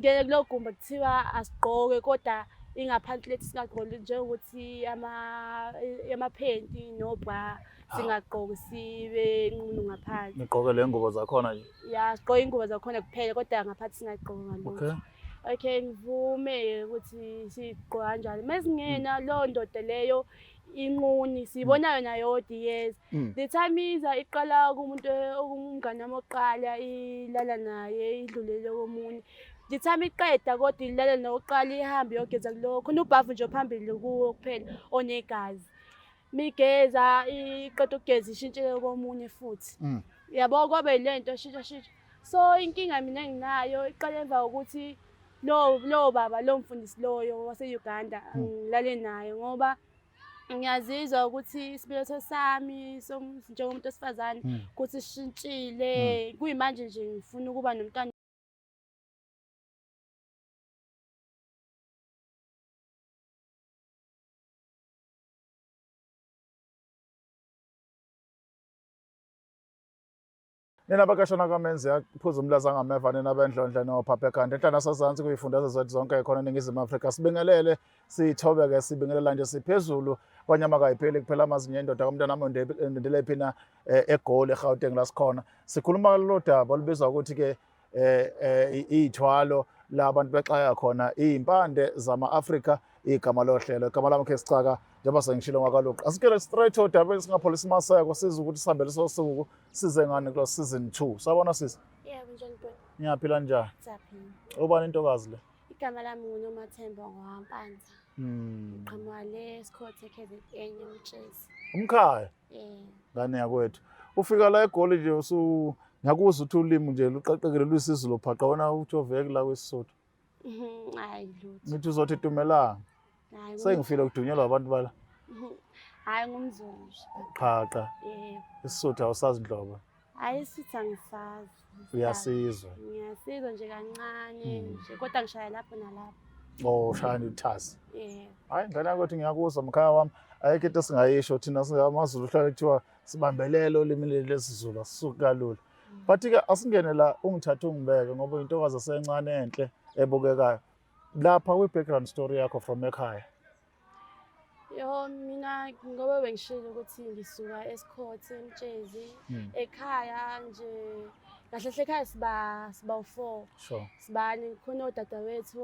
Ngene kulo gumbi kuthiwa asigqoke kodwa ingaphansi lethu singagqoki njengokuthi amaphenti nobra singagqoki sibe nqunu ngaphansi. Nigqoke le ngubo zakhona nje? Ya, sigqoke ingubo zakhona kuphela kodwa ngaphansi singagqoki ngalutho. Okay. Okay, ngivume ukuthi sigqoke kanjalo. Mesingena leyo ndoda leyo inquni siyibona yona yodwa iyeza. The time iza iqala kumuntu okumngane wami oqala ilala naye idlulele komunye. The time iqeda kodwa ilala nokuqala ihambe iyogeza kulowo khona ubhavu nje phambili kuwo kuphela onegazi. Migeza iqeda ukugeza ishintshele komunye futhi. Yabo kwabe lento shintsha shintsha. So inkinga mina enginayo iqale emva kokuthi lo baba lo mfundisi loyo wase-Uganda ngilale naye ngoba ngiyazizwa ukuthi isibeletho sami njengomuntu wesifazane ukuthi sishintshile. Kuyimanje nje ngifuna ukuba nomntwana. Nina bakashona kwamenzi yaphuza umlaza ngameva nina bendlondle nophapha ekhanda enhla nasezansi kuyifundazwe zethu zonke khona eNingizimu Afrika. Sibingelele sithobeke sibingelela nje siphezulu kwanyama kayipheli kuphela amazinyo endoda komntana wami endele phina eGoli eGauteng la sikhona. Sikhuluma kulolu daba olubizwa ukuthi ke iy'thwalo la abantu bexaka khona iy'mpande zama-Afrika igama lohlelo. Igama lami Khesicaka njengoba sengishilo ngakaluqa. Asikele straight odabeni singapholisa maseko size ukuthi sihambe leso suku size ngani kulo season 2. Sabona sisi? Yebo, njani bhuti? Ngiyaphila njani? Siyaphila. Ubani intokazi le? Igama lami nguNomathemba ngowampanza. Ngiqhamuka le Esikhothe KZN eMtshezi. Umkhaya? Yebo. Ngane yakwethu. Ufika la eGoli nje usu ngiyakuzwa ukuthi ulimi nje luqaqekile luyisiZulu phaqa wena ujoveke la kwesiSotho. Hayi lutho. Ngithi uzothi dumelanga. Hayi. Sengifile ukudunyelwa abantu bala. Hayi ngumZulu nje. Qha qha. Yebo. IsiSotho awusazi nhlobo. Hayi isiSotho angisazi. Uyasizwa. Ngiyasizwa nje kancane nje kodwa ngishaya lapho nalapho. Oh ushaya nje uthasi. Yebo. Hayi ngane yakwethu ngiyakuzwa mkhaya wami. Ayikho into esingayisho thina singamaZulu hlale kuthiwa sibambelele olimini lesiZulu asisuki kalula. But ke asingene la ungithathe ungibeke ngoba intokazi esencane enhle ebukekayo. Lapha kwi background story yakho from ekhaya. Yo mina ngoba bengishilo ukuthi ngisuka eSikhothe eMtshezi. Ekhaya nje kahle hle ekhaya siba u4. Sibani khona odadewethu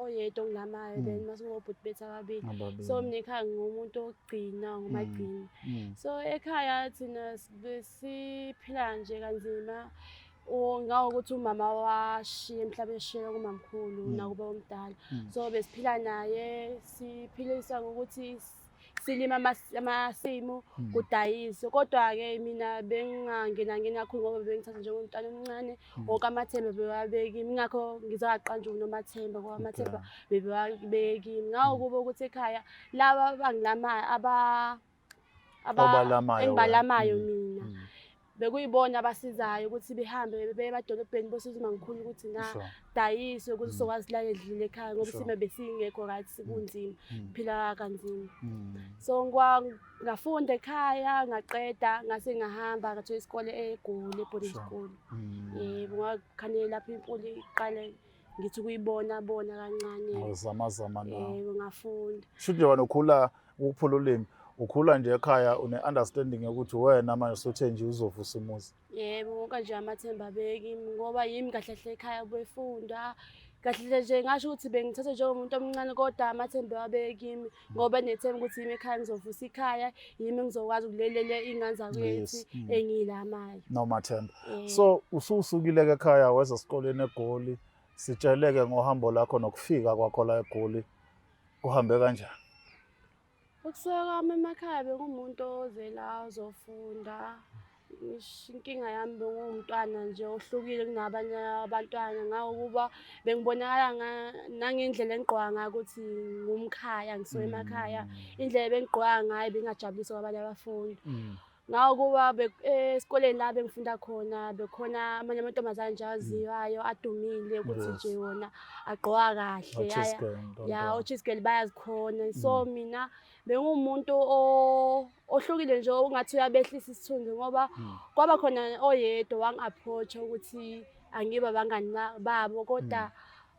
oyedwa ongilamayo then masingobhuti bethu ababili. So mina ekhaya ngingumuntu wokugcina ngumagcina. So ekhaya thina siphila nje kanzima. Ngawokuthi umama washiya emhlabeni eshiya kumamkhulu nakuba omdala. So besiphila naye siphilisa ngokuthi silima amasimu kudayiswe. Kodwa-ke mina bengingangenangeni kakhulu ngoba bengithatha njengomntwana omncane. Wonke amathemba bewabeka kimi, ingakho ngize ngaqanjwa uNomathemba ngoba amathemba bebewabeka kimi. Ngawo kuba ukuthi ekhaya laba abangilamayo Obalamayo wena. engibalamayo mina bekuyibona abasizayo ukuthi behambe beye emadolobheni bosiza umamkhulu ukuthi na dayiswe ukuthi sokwazi la edlile ekhaya ngoba isimo besingekho right kunzima phila kanzima. So ngafunda ekhaya ngaqeda ngase ngahamba ngathola isikole eGoli e-boarding school. Yebo ngakhanela lapho impilo iqale ngithi ukuyibona bona kancane. Uzama zama na. Yebo ngafunda. Shuthi nje wena ukhula ukuphula ulimi ukhula nje ekhaya une understanding yokuthi wena manje usuthe nje uzovusa umuzi. Yebo wonke nje amathemba abekimi ngoba yimi kahle hle ekhaya befunda. Kahle hle nje ngasho ukuthi bengithatha njengomuntu omncane kodwa amathemba abekimi ngoba nethemba ukuthi yimi ekhaya ngizovusa ikhaya yimi ngizokwazi ukulelela iy'ngane zakwethu engiyilamayo. Nomathemba. So ususukile ke ekhaya weza esikoleni eGoli sitsheleke ngohambo lakho nokufika kwakho la eGoli kuhambe kanjani? Ukusuka kwami emakhaya bekuwumuntu ozela ozofunda. Inkinga yami benguwumntwana nje ohlukile kunabanye abantwana ngakuba bengibonakala nangendlela engigqoka ngayo ukuthi ngumkhaya ngisuka emakhaya. Indlela ebengigqoka ngayo ibingajabulisi kwabanye abafundi. Ngakuba esikoleni la bengifunda khona bekhona amanye amantombazane nje aziwayo adumile ukuthi nje wona agqoka kahle. Ya o-cheese girl bayazikhona. So mina benguwumuntu ohlukile nje ongathi uyabehlisa isithunzi ngoba kwaba khona oyedwa wangi-approach-a ukuthi angibe abangani babo kodwa.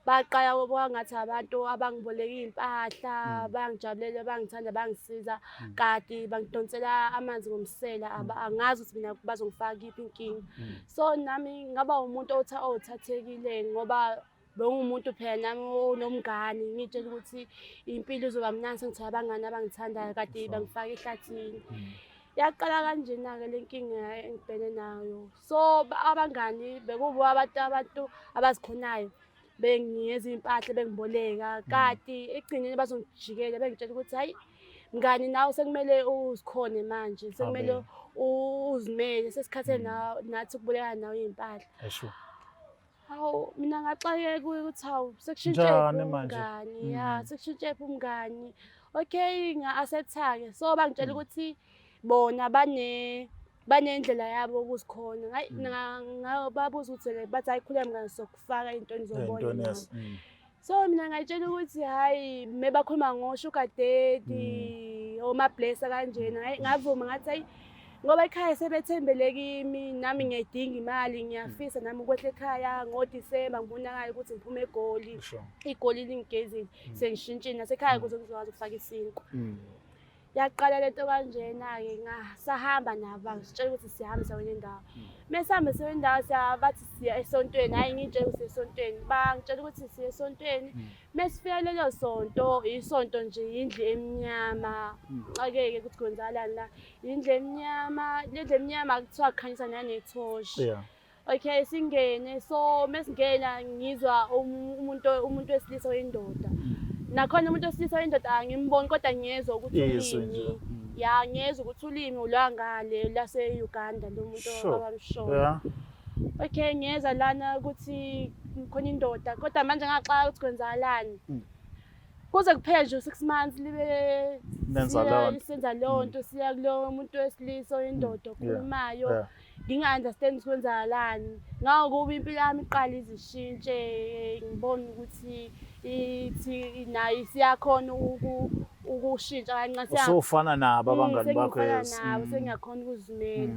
Baqala kwangathi abantu abangiboleka iy'mpahla, bayangijabulela, bangithanda, bangisiza, kati bangidonsela amanzi ngomsela, angazi ukuthi mina bazongifaka kuyiphi inkinga. So nami ngaba umuntu othathekile ngoba bengumuntu phela nami onomngani, ngitshela ukuthi impilo izoba mnandi sengithola abangani abangithandayo, kati bangifaka ehlathini. Yaqala kanjena-ke le nkinga engibhekene nayo. So abangani bekubo abantu abazikhonayo, benginikeza iy'mpahla, bengiboleka, kati ekugcineni bazongijikela bengitshela ukuthi hayi mngani, nawe sekumele uzikhone manje, sekumele uzimele, sesikhathele nathi ukubolekana nawe iy'mpahla. Esho. Hawu, mina ngaxakeka ukuthi hawu, sekushintshe Njani manje? umngani, ya, sekushintshe umngani. Okay, nga-accept-a-ke. So bangitshela ukuthi bona banendlela yabo yokuzikhona. Hayi, ngababuza ukuthi bathi hayi, khuleka mngani, sokufaka ey'ntweni zobona Ey'ntweni, nawe. yes. So mina ngayitshela ukuthi hhayi, mebakhuluma ngo-sugar daddy, oma-blesser kanjena, hhayi ngavuma, ngathi hayi, ngoba ekhaya sebethembele kimi, nami ngiyayidinga imali, ngiyafisa nami ukwehla ekhaya ngoDisemba ngibonakale ukuthi ngiphume eGoli. IGoli lingigezile, sengishintshile nasekhaya ukuze ngizokwazi ukufaka isinkwa. Yaqala lento kanjena-ke, sahamba nabo, bangitshela ukuthi siyahamba siya kwenye indawo. Mesihambe siya kwenye indawo, bathi siya esontweni, hhayi ngiy'tshela ukuthi siya esontweni, bangitshela ukuthi siya esontweni. Mesifika lelo sonto, isonto nje indlu emnyama, xakeke ukuthi kwenzakalani la. Indlu emnyama, le ndlu emnyama kuthiwa kukhanyisa nanethoshi. Okay, singene. So mesingena ngizwa umuntu wesilisa oyindoda. Nakhona umuntu wesilisa oyindoda angimboni, kodwa ngiyezwa ukuthi Izwi ulimi. nje. Ya, ngiyezwa ukuthi ulimi lwangale lase-Uganda lo muntu abamshoyo. Okay, ngiyeza lana ukuthi khona indoda, kodwa manje ngaxaka ukuthi kwenzakalani. Kuze kuphele nje 6 months libe Nenza leyo nto. Senza leyo nto, siya kulo muntu wesilisa oyindoda okhulumayo. Nginga-understand ukuthi kwenzakalani. Ngakuba impilo yami iqala izishintshe, ngibona ukuthi ithi nayo isiyakhona ukushintsha kancane. Usufana nabo abangani bakho, Sengifana yes. nabo, sengiyakhona ukuzimela.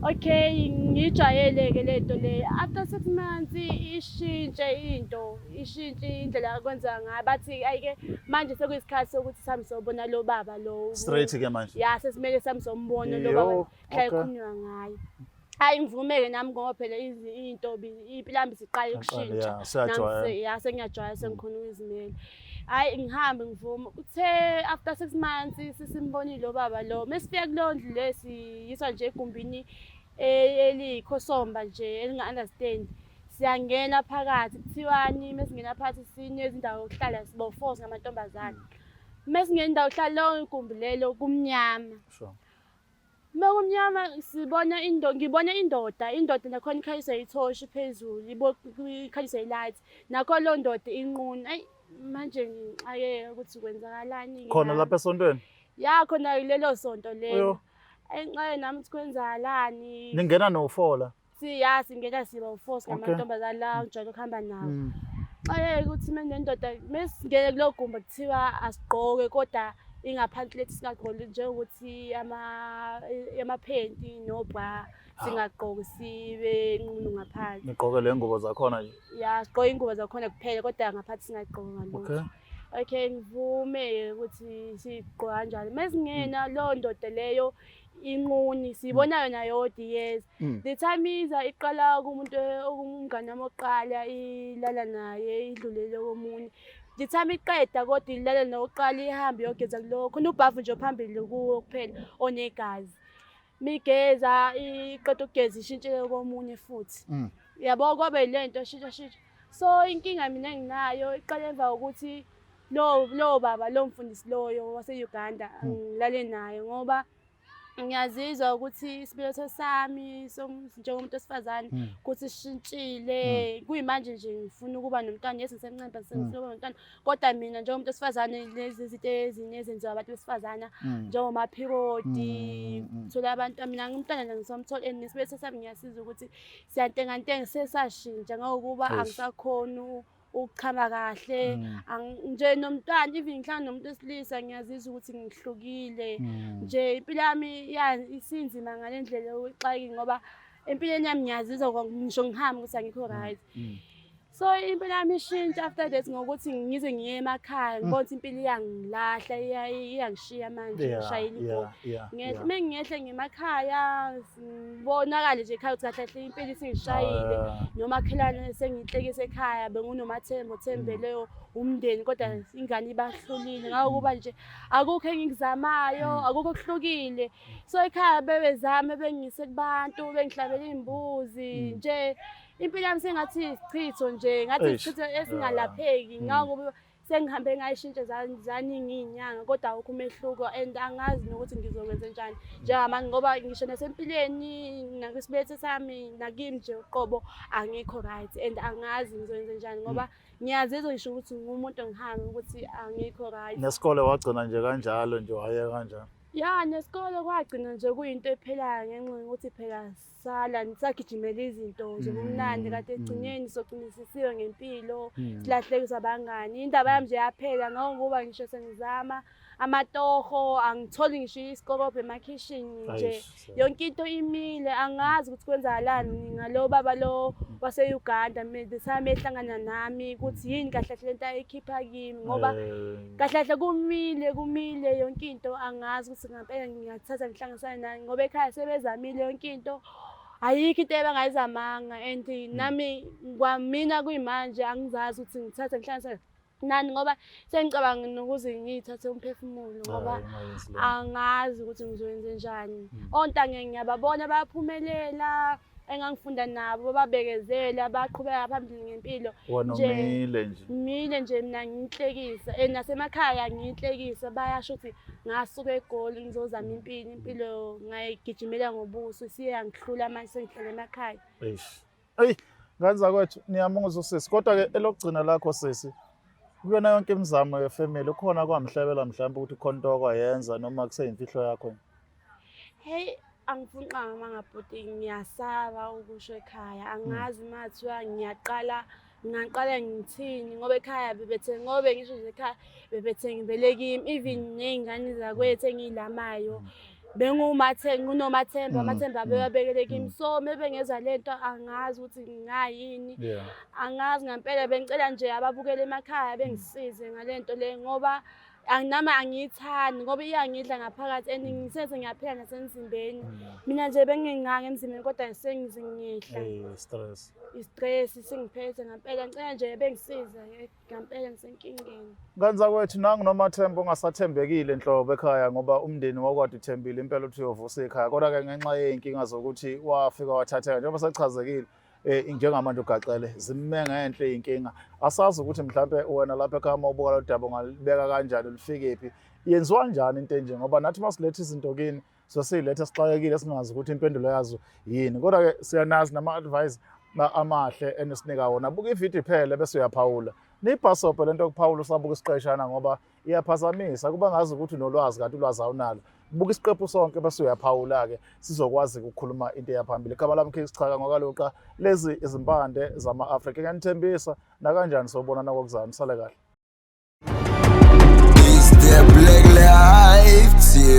Okay, ngijwayele-ke le nto le. After 6 months ishintshe into, ishintshe indlela akwenza ngayo. Bathi ayike manje sekuyisikhathi sokuthi sihambe sobona lo baba lo. Straight ke manje. Ya, sesimele sihambe sombona lo baba hlale khulunywa ngaye. Hayi ngivumeke nami ngoba phela into impilo yami isiqala ukushintsha. Ya, siyajwayela. Ya, sengiyajwayela, sengikhona ukuzimela. Hayi ngihambe ngivume. Uthe after 6 months sisimbonile lo baba lo. Mesifika kuleyo ndlu le siyiswa nje egumbini eliyikhosomba nje elinga-understand. Siyangena phakathi, kuthiwani mesingena phakathi sinezindawo yokuhlala sibo 4 singamantombazane. Mesingena indawo yokuhlala lonke igumbi lelo kumnyama. Mekumnyama sibona into, ngibona indoda, indoda nakhona ikhanyiswa ithoshi phezulu, ikhanyiswa i-light. Nakho leyo ndoda inqunu. Ayi manje ngixakeke ukuthi kwenzakalani. Khona lapha esontweni? Ya, khona lelo sonto lelo. Ayinxake nami ukuthi kwenzakalani. Ningena no-4 la? Siya, singena siba u-4 singamantombazane la ujwayele ukuhamba nawo. Xakeke ukuthi mina nendoda mesingene kulo gumbi kuthiwa asigqoke, kodwa ingaphansi lethu singagqoki, njengokuthi amaphenti nobra singagqoki, sibe nqunu ngaphansi. Nigqoke le ngubo zakhona nje? Ya, sigqoke ingubo zakhona kuphela, kodwa ngaphansi singagqoki ngalutho. Okay, ngivume ukuthi sigqoke kanjalo. Mesingena leyo ndoda leyo inquni siyibona yona yodwa iyeza. The time iza iqala kumuntu umngane wami oqala ilala naye idlulele komunye. The time iqeda kodwa ilala nokuqala ihambe iyogeza kulo khona ubhavu nje phambili kuwo kuphela onegazi. Migeza iqeda ukugeza ishintshele komunye futhi. Yabo kwabe lento shintsha shintsha. So inkinga mina enginayo iqale emva kokuthi lo baba lo mfundisi loyo wase-Uganda ngilale naye, ngoba ngiyazizwa ukuthi isibeletho sami njengomuntu wesifazane ukuthi sishintshile. Kuyimanje nje ngifuna ukuba nomntwana, yes ngisemncane but sengifuna ukuba nomntwana, kodwa mina njengomuntu wesifazane lezi zinto ezinye ezenziwa abantu besifazana njengoma-period, thola abantu, mina ngumntwana nje ngisamthola, and nesibeletho sami ngiyasiza ukuthi siyantengantenga, sesashintsha ngokuba angisakhoni ukuchama kahle. Nje nomntwana, even ngihlala nomuntu wesilisa ngiyazizwa ukuthi ngihlukile nje, impilo yami isinzima ngale ndlela exakile, ngoba empilweni yami ngiyazizwa ngisho ngihamba ukuthi angikho right. So impilo yami ishintsha after that ngokuthi ngize ngiye emakhaya, ngibona ukuthi impilo iyangilahla, iyangishiya manje, ngishayela ibhola. Ngehle uma ngiyehle ngemakhaya, ngibonakale nje ekhaya ukuthi kahle kahle impilo isingishayile. Nomakhelwane sengiyihlekisa ekhaya, bengunomathemba othembele umndeni, kodwa ingane ibahlulile. Ngakuba nje akukho engikuzamayo, akukho okuhlukile. So ekhaya bebezame bengise kubantu, bengihlabela iy'mbuzi nje. Impilo yami sengathi isichitho nje, ngathi isichitho esingalapheki. Ngakuba sengihambe ngayishintsha zaningi iy'nyanga, kodwa awukho umehluko and angazi nokuthi ngizokwenza njani njengamanje, ngoba ngisho nasempilweni nakwisibeletho sami nakimi nje uqobo angikho right and angazi ngizokwenza njani, ngoba ngiyazizwa ngisho ukuthi ngumuntu ngihambe ukuthi angikho right. Nesikole wagcina nje kanjalo nje, wayeka kanjalo? Ya, nesikole kwagcina nje kuyinto ephelayo ngenxa yokuthi phela sala sagijimela izinto zobumnandi, kanti ekugcineni sogcina sisiwe ngempilo, silahlekiswa abangani. Indaba yami nje yaphela ngokuba ngisho sengizama amatoho, angitholi ngisho isikorobho emakhishini nje. Eish, Yonke into imile, angazi ukuthi kwenzakalani ngalo baba lo wase-Uganda the time ehlangana nami, ukuthi yini kahle kahle lento ayikhipha kimi, ngoba kahle kahle kumile, kumile yonke into. Angazi ukuthi ngampela ngingathatha ngihlanganisane nani, ngoba ekhaya sebezamile yonke into, ayikho into ebangayizamanga and nami kwamina kuyimanje angizazi ukuthi ngithathe ngihlanganisane nani, ngoba sengicabanga nokuze ngiyithathe umphefumulo, ngoba Hayi, ungayenzi leyo. Angazi ukuthi ngizoyenze njani. Ontanga ngiyababona bayaphumelela, engangifunda nabo babekezela, baqhubeka phambili ngempilo. Wena Nje- umile nje. Ngimile nje mina, ngiyinhlekisa and nasemakhaya ngiyinhlekisa. Bayasho ukuthi ngasuka eGoli ngizozama impilo, impilo ngayigijimela ngobuso, isiye yangihlula, manje sengihlala emakhaya. Eish. Eyi, ngane zakwethu, niyamuzwa usisi. Kodwa-ke elokugcina lakho sisi, kuyona yonke imizamo yefamily, ukhona kwamhlebela mhlawumbe ukuthi khona into okwayenza noma kuseyimfihlo yakho? Hey, angifuni uqamba amanga bhuti, ngiyasaba ukusho ekhaya. Angazi uma kuthiwa ngiyaqala, ngingaqala ngithini, ngoba ekhaya bebethe, ngoba ngisho nje ekhaya bebethembele kimi, even ney'ngane zakwethu engiy'lamayo ngunomathemba, amathemba abewabekele kimi. So uma bengezwa lento angazi ukuthi ngingayini. Angazi ngampela, bengicela nje ababukele emakhaya bengisize ngale nto le, ngoba nami angiyithandi, ngoba iyangidla ngaphakathi and ngiseze ngiyaphila nasemzimbeni. Mina nje bengingaka emzimbeni, kodwa sengize ngihla. Hey, stress. I-stress singiphethe ngampela. Ngicela nje bengisize ngampela, ngisenkingeni. Ngane zakwethu, nangu Nomathemba ongasathembekile nhlobo ekhaya, ngoba umndeni wawukade uthembile impela ukuthi uyovusa ikhaya, kodwa-ke ngenxa yey'nkinga zokuthi wafika wathatheka, njengoba sechazekile, njengamanje ugaxele zime ngenhle iy'nkinga. Asazi ukuthi mhlampe wena lapha ekhaya uma ubuka lolu daba ungalibeka kanjani, lufikephi, yenziwa njani into enje, ngoba nathi uma siletha izinto kini sesiyiletha sixakekile, singazi ukuthi impendulo yazo yini. Kodwa-ke siyanazi nama-advice amahle enisinika wona. Buka ividiyo iphele bese uyaphawula. Niyibhasobhe lento yokuphawula usabuka isiqeshana, ngoba iyaphazamisa, kuba ngazi ukuthi unolwazi kanti ulwazi awunalo. Buka isiqephu sonke bese uyaphawula-ke, sizokwazi ukukhuluma into eyaphambili. Igama lami King Sichaka ngokaluqa, lezi izimpande zama-Afrika. Ngiyanithembisa nakanjani sobonana kokuzayo. Nisale kahle. It's the black life.